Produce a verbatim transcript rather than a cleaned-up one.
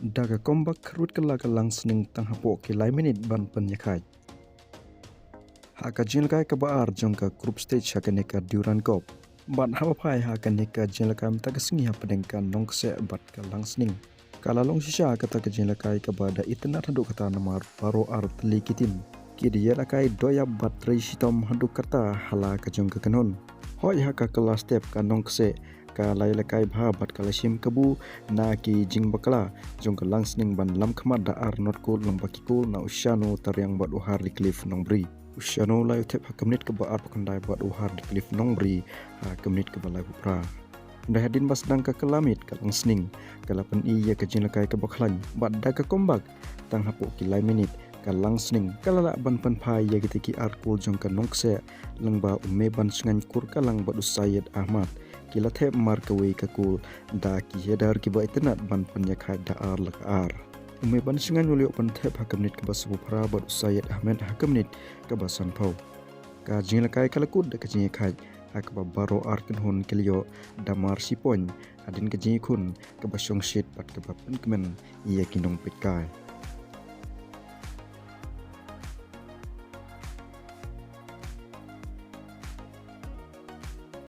Da ka comeback khrut kylla ka Langsning tang hapoh ki lai minit ban pynïakhaid. Ha ka jingïalehkai kaba ar jong ka group stage ha kane ka Durand Cup. Bad haba phai ha kane ka jingïalehkai mynta ka sngi hapdeng ka Nongkseh bad ka Langsning, ka la long shisha kata ka jingïalehkai kaba da itynnad haduh katta namar baroh ar tylli ki team ki da ïalehkai dohïap bad trei shitom haduh katta ha la ka jong ka kynhun. Hooid, ha ka kylla step ka Nongkseh ka la ïalehkai bha bad ka la shim kabu na ki jingbakla jong ka Langsning ban lam khmat da ar not kol lyngba ki kol na u Shano Tariang bad u Hardy Cliff Nongbri. U Shano la ïoh thep ha ka minit kaba arphew khyndai bad u Hardy Cliff Nongbri ha ka minit kaba laiphew phra. Hynrei hadien ba sdang ka kylla miet ka Langsning ka la pyni ïa ka jingïalehkai kaba khlaiñ bad da ka comeback tang hapoh ki lai minit ka Langsning ka la lah ban pynphai ïa kita ki ar kol jong ka Nongkseh lyngba u Meban Shngain Kurkalang bad u Syed Ahmad. Ki la thep mar kawei ka kol da ki header kiba itynnad ban pynïakhaid da ar la ka ar. U Meban Shngain u la ïoh pynthep ha ka minit kaba saphew phra bad u Syed Ahmed ha ka minit kaba sanphew. Ka jingïalehkai ka la kut da ka jingïakhaid ha kaba baroh ar kynhun ki la ïoh da mar shi point hadien ka jingïakhun kaba shongshit bad kaba pynkmen ïa ki nongpeitkai.